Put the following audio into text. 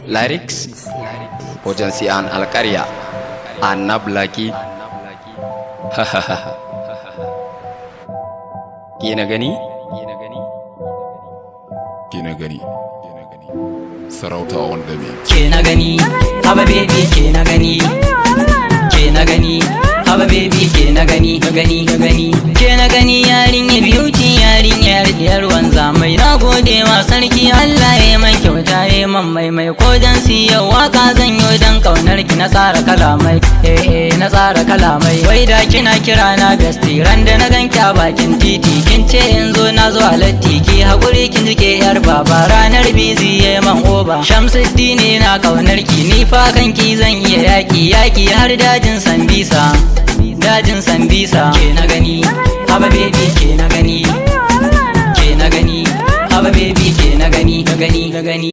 Lyrics Wajen an Alkarya Annablaki. Ke na gani? Ke na gani. Sarauta wanda mai. Ke na gani, haba baby, ke na gani. Ke na gani, haba baby, ke na gani, na gani, na gani. Ke na gani, yarinya beauty, yarinya diyar wanzamai. Na gode wa sarki Allah ya man kyauta, ya man mai mai ko dan siya waka zan yi dan kaunar ki na tsara kalamai. Eh eh, na tsara kalamai. Wai da kina kira na bestie, ran da na ganki a bakin titi, kin ce in zo, na zo a latti. Ki hakuri, kin jike yar baba, ranar busy ya man over. Shamsuddin, na kaunar ki, ni fa kanki zan iya yaki yaki har dajin Sambisa, dajin Sambisa. Ke na gani, haba baby, ke na gani. Ke na gani, haba baby, ke na gani, na gani, na gani.